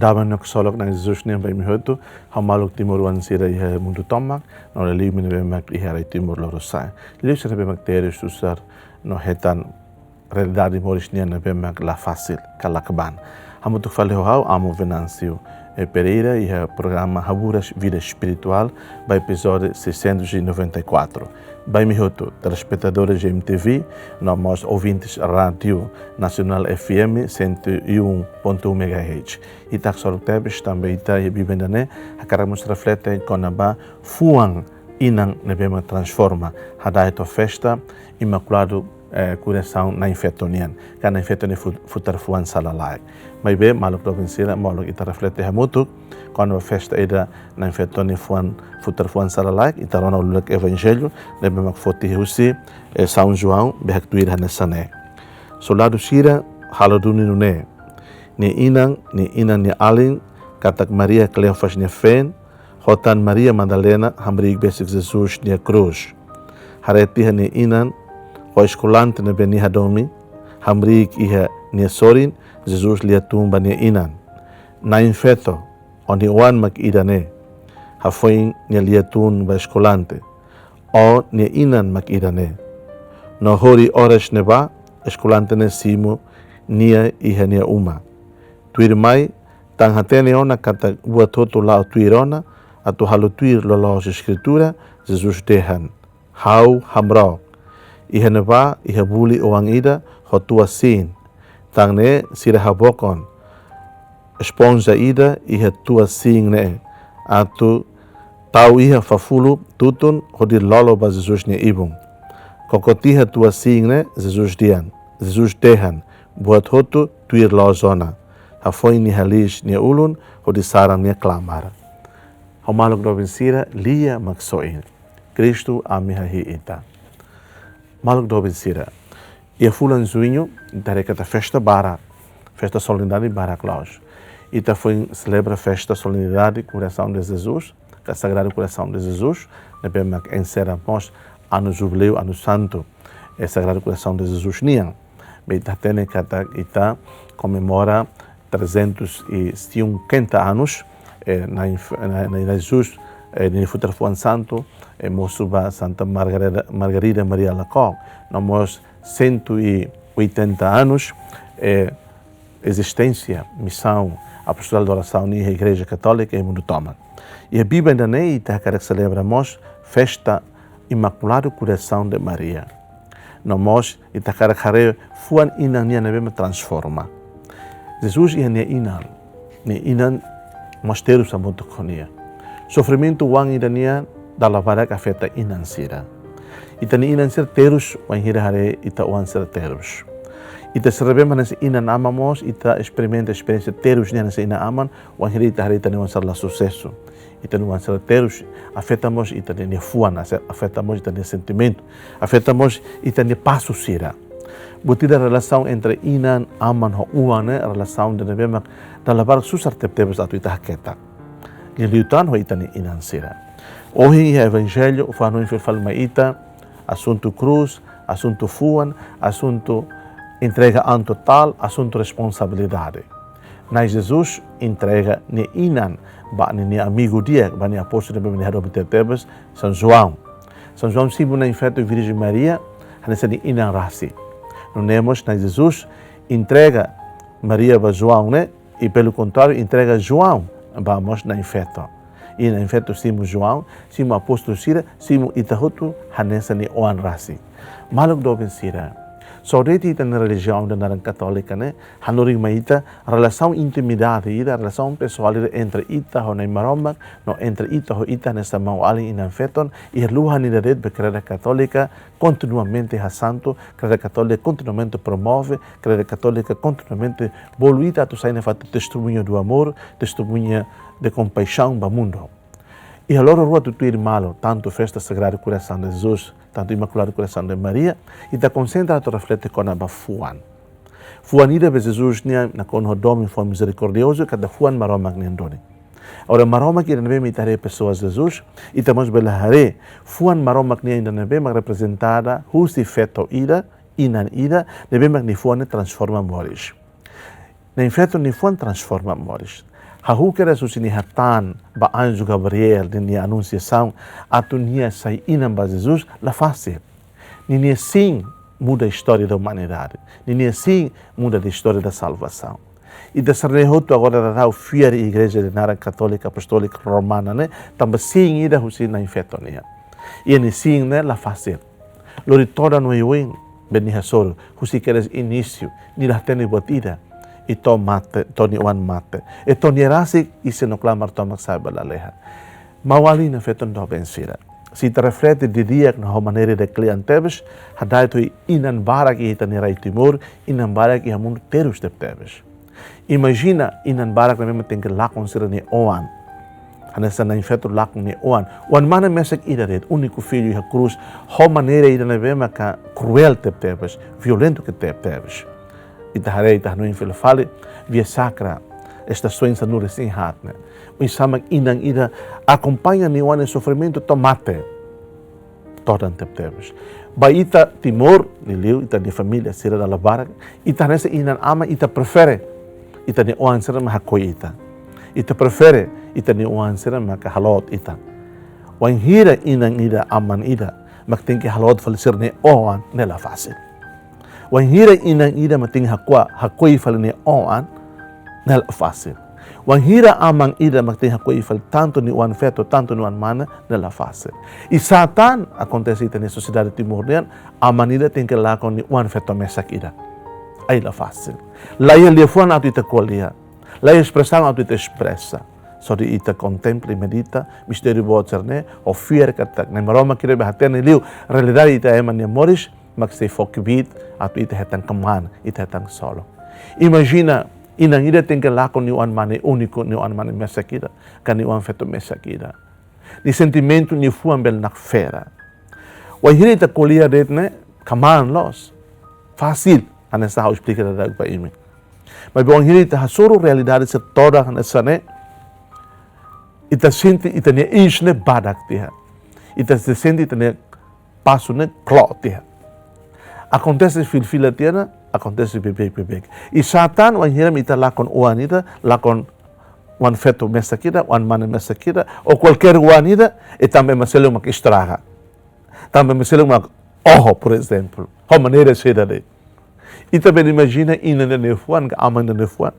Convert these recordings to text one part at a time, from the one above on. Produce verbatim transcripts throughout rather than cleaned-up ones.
Dame no ksolok Na'i Jesus nian ba imi hotu, ha'u maluk timoroan sira iha mundu tomak, no liuliu imi ne'ebé mak iha rai Timor Lorosa'e. Liuliu sira ne'ebé mak terus susar no hetan realidade moris nian ne'ebé mak la fasil, ka lakban. Hamutuk fali ho ha'u, Amu Venâncio, eh, Pereira, iha programa Haburas Vida Espiritual, ba epizódiu seiscentos e noventa e quatro. Ba imi hotu, telespetadores de M T V, no mós ouvintes Rádio Nacional F M cento e um ponto um megahertz. Ita haksolok tebes tanba ita iha biban ida-ne'e, hakarak mós reflete kona-ba fuan inan ne'ebé mak transforma, hada'et ho festa Imakuladu, eh, Korasaun Na'in-Feto nian, ka Na'in-Feto nia fu-, futar fuan sala-laek. Maibé, maluk doben sira, molok ita reflete hamutuk, kona-ba festa ida Na'in-Feto nia fuan, futar fuan sala-laek, ita rona uluk Evanjellu ne'ebé mak foti husi, eh, São João, be haktuir hanesan ne'e. Soldadu sira halo duni nune'e: Nia inan, nia inan nia alin, katak Maria Kleofas nia feen, ho tan Maria Madalena hamriik besik Jesus nia krús. Haree tiha nia inan, ho eskolante ne'ebé nia hadomi, hamriik iha nia sorin, Jesus lia-tun ba nia inan: Na'in-Feto, ó-nia oan mak ida-ne'e. Hafoin nia lia-tun ba eskolante: Ó-nia inan mak ida-ne'e. No hori oras ne'ebá, eskolante ne'e simu nia iha nia uma. Tuirmai, tan hatene ona katak buat hotu la'o tuir ona, atu halo tuir loloos Eskritura, Jesus dehan: Ha'u hamrook. Iha ne'ebá, iha buli oan ida ho tua-siin. Tan ne'e sira habokon esponja ida iha tua-siin ne'e, atu tau iha fafulu tutun hodi lolo ba Jesus nia ibun. Koko tiha tua-siin ne'e Jesus nian. Jesus dehan: Buat hotu tuir loos ona. Hafoin nia haliis nia ulun hodi saran nia klamar. Ho maluk doben sira, Lia Maksoin. Kristu, ami hahi'i ita. Maluk doben sira, iha fulan Juñu, ita haree katak festa barak, festa solenidade barak loos. Ita foin selebra festa solenidade Korasaun de Jesus, ka Sagrado Coração de Jesus, ne'ebé mak ensera mós anu jubileu, anu santu, eh, Sagrado Coração de Jesus nian. Be ita hatene katak ita komemora trezentos e cinquenta anos, eh, Na'in-F-, Na'in-, Na'in Jesus, eh, nia futar fuan santu, eh, mosu ba Santa Margarida, Margarida Maria Alacoque, no mós cento e oitenta anos, eh, ezisténsia, misaun, apostoladu de orasaun iha Igreja Katólika iha mundu tomak. Iha biban ida-ne'e ita hakarak selebra mós festa Imakuladu Korasaun de Maria. No mós ita hakarak haree fuan inan nian ne'ebé mak transforma. Jesus iha nia inan, nia inan mós terus hamutuk ho nia. Sofrimentu oan ida nian dala barak afeta inan sira. Ita-nia inan sira terus, wainhira haree ita-nia oan sira terus. Ita sira ne'ebé mak hanesan inan-aman mós, ita esperimenta esperiénsia terus nian hanesan inan-aman, wainhira ita haree ita-nia oan sira la susesu. Ita-nia oan sira terus, afeta mós ita-nia fuan, ase-, afeta mós ita-nia sentimentu, afeta mós ita-nia pasu sira. Buat ida relasaun entre inan-aman ho oan ne'e, relasaun ida ne'ebé mak dala barak susar tebetebes atu ita haketak. Liuliu tan ho ita-nia inan sira. Ohin iha Evanjellu, fó-hanoin fila fali mai ita, asuntu krús, asuntu fuan, asuntu entrega an totál, asuntu responsabilidade. Nai Jesus entrega nia inan ba ninia amigu di'ak, ba nia apóstolu ne'ebé nia hadomi tebetebes, São João. São João simu Na'in-Feto Virjen Maria hanesan nia inan rasik. Nune'e mós Nai Jesus entrega Maria ba João ne'e, i pelo contrário, entrega João ba mós Na'in-Feto. I Na'in-Feto simu João, simu apóstolu sira, simu ita hotu hanesan nia oan rasik. Maluk doben sira, só de'it ita-nia relijiaun ida naran Katólika ne'e hanorin mai ita relasaun intimidade ida, relasaun pesoál ida entre ita ho Nai Maromak, no entre ita ho ita hanesan maun-alin inan-feton, iha luhan ida de'it be Kreda Katólika kontinuamente hasantu, Kreda Katólika kontinuamente promove, Kreda Katólika kontinuamente bolu ita atu sai nafatin testemunha do amor, testemunha de compaixão ba mundu. Iha loron rua tutuir malu, tantu festa Sagrado Coração de Jesus, tantu Imaculado Coração de Maria, ita konsentra atu reflete kona-ba fuan. Fuan ida be Jesus nian nakonu ho domin, fuan mizerikordiozu, katak fuan Maromak nian duni. Agora, Maromak ida ne'ebé mak ita haree pesoa Jesus, ita mós bele haree fuan Maromak nian ida ne'ebé mak reprezentada husi feto ida, inan ida, ne'ebé mak nia fuan ne'e transforma moris. Na'in-Feto nia fuan transforma moris. Hahú kedas husi nia hatán ba anju Gabriel nia anunsiasaun atu nia sai inan ba Jesus la fasil. Ninia sin muda istória da umanidade. Ninia sin muda istória da salvasaun. Ita sira-ne'e hotu agora daudaun fiar iha Igreja nia naran Katólika Apostólika Romana ne'e, tanba sin ida husi Na'in-Feto nian. I nia sin ne'e la fasil. Lori todan oioin, be nia hasoru, husi kedas inísiu, nia la hatene buat ida. I to'o mate, to'o nia oan mate. I to'o nia rasik, isin no klamar tomak sa'e ba lalehan. Maun-alin no feton doben sira. Se ita reflete didi'ak no ho maneira ida kle'an tebes, hada'et ho inan barak iha ita-nia rai Timor, inan barak iha mundu terus tebetebes. Imajina inan barak ne'ebé mak tenke lakon sira-nia oan. Hanesan Na'in-Feto lakon nia oan. Oan mane mesak ida de'it, único filho iha krús. Ho maneira ida ne'ebé maka kruel tebetebes, violentu tebetebes. Ita haree, ita hanoin fila fali, Via Sacra, estasoens sanulu-resin-haat ne'e. Oinsá mak inan ida akompaña nia oan nia sofrimentu to'o mate. Todan tebetebes. Ba ita Timor, liuliu ita-nia família sira dala barak, ita hanesan inan-aman, ita prefere ita-nia oan sira mak hakoi ita. Ita prefere ita-nia oan sira mak haloot ita. Wainhira inan ida, aman ida mak tenke haloot fali sira-nia oan, ne'e la fasil. Wainhira inan ida mak tenke hakoi, hakoi fali nia oan, ne'e la fasil. Wainhira aman ida mak tenke hakoi fali tantu nia oan-feto, tantu nia oan-mane, ne'e la fasil. I sá tan akontese iha ita-nia sosiedade Timor nian, aman ida tenke lakon nia oan-feto mesak ida. Ai la fasil. Laiha liafuan atu ita ko'alia. Laiha espresaun atu ita espresa. Só de'it ita kontempla i medita mistériu boot sira-ne'e, ho fiar katak Nai Maromak ida be hatene liu realidade ita ema nia moris, mak sei fó kbiit atu ita hetan kmaan, ita hetan ksolok. Imajina, inan ida tenke lakon nia oan-mane úniku, nia oan-mane mesak ida, ka nia oan-feto mesak ida. Nia sentimentu, nia fuan bele nakfera. Wainhira ita ko'alia de'it ne'e, kmaan loos. Fasil, hanesan ha'u esplika daudauk ba imi. Maibé wainhira ita hasoru realidade sira todan hanesan ne'e, ita sente ita-nia iis ne'e badak tiha. Ita sente ita-nia pasu ne'e kloot tiha. Akontese fila-fila tiha ona, akontese beibeik-beibeik. I sá tan wainhira mak ita lakon oan ida, lakon oan-feto mesak ida, oan-mane mesak ida, ou kualkér oan ida, i tanba ema seluk mak estraga. Tanba ema seluk mak oho, por ezemplu. Ho maneira saida de'it. Ita bele imajina inan ida nia fuan, ka aman ida nia fuan.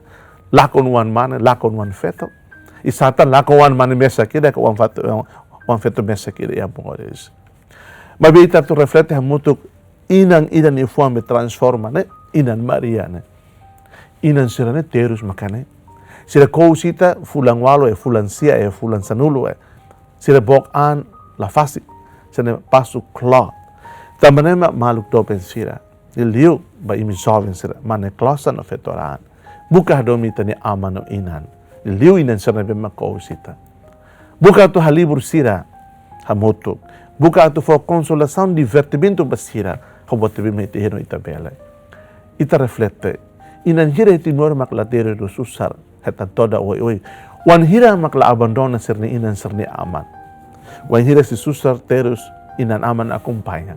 Lakon oan-mane, lakon oan-feto. I sá tan lakon oan-mane mesak ida, ka oan-feto, oan-feto mesak ida iha moris. Maibé ita atu reflete hamutuk inan ida nia fuan be transforma ne'e, inan Maria ne'e. Inan sira-ne'e terus maka ne'e. Sira kous ita fulan ualu, eh, fulan sia, eh, fulan sanulu, eh. Sira book an la fasil. Sira-nia pasu kloot. Tanba ne'e mak maluk doben sira. Liuliu ba imi joven sira, mane klosan no feto-raan. Buka hadomi ita-nia aman no inan. Liuliu inan sira ne'ebé mak kous ita. Buka atu halibur sira hamutuk. Buka atu fó konsolasaun, divertimentu ba sira. Ho buat ne'ebé mak ita iha no ita bele. Ita reflete. Inan hira iha Timor mak la terus no susar, hetan todan oioin. Oan hira mak la abandona sira-nia inan, sira-nia aman. Wainhira sei susar, terus inan-aman akompaña.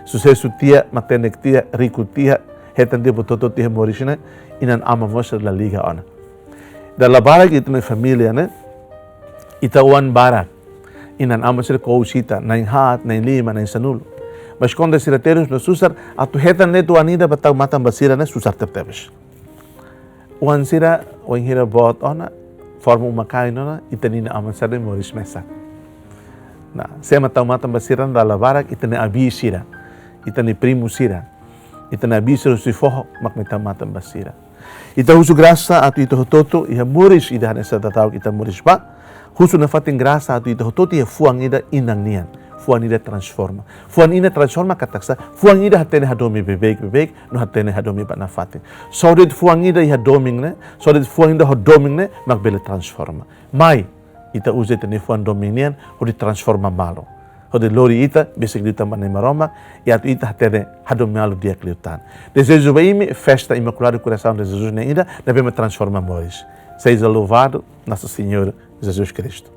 Susesu tiha, matenek tiha, riku tiha, hetan tiha buat hotu-hotu iha moris ne'e, inan-aman mós la liga ona. Dala barak ita-nia família ne'e, ita oan barak. Inan-aman sira kous ita, na'in-haat, na'in-lima, na'in-sanulu. Maibé kuandu sira terus no susar, atu hetan de'it oan ida ba tau matan ba sira ne'e susar tebetebes. Oan sira, wainhira boot ona, forma uma-kain ona, ita-nia inan-aman sira ne'e moris mesak. Nah, sé mak tau matan ba sira ne'e dala barak, ita-nia abi sira, ita-nia primu sira, ita-nia abi sira husi foho, mak mai tau matan ba sira. Ita husu grasa atu ita hotu-hotu iha moris ida hanesan daudauk ita moris ba. Husu nafatin grasa atu ita hotu-hotu iha fuan ida inan nian. Fuan ida transforma. Fuan ida transforma katak sá, fuan ida hatene hadomi beibeik-beibeik, no hatene hadomi ba nafatin. Só de'it fuan ida iha domin ne'e, só de'it fuan ida ho domin ne'e, mak bele transforma. Mai, ita uza ita-nia fuan domin nian, hodi transforma malu. Hodi lori ita, besik liután ba Nai Maromak, i atu ita hatene hadomi malu di'ak liután. Dezeju ba imi, festa Imaculado Coração de Jesus nian ida, ne'ebé mak transforma moris. Seja louvado Nosso Senhor Jesus Cristo.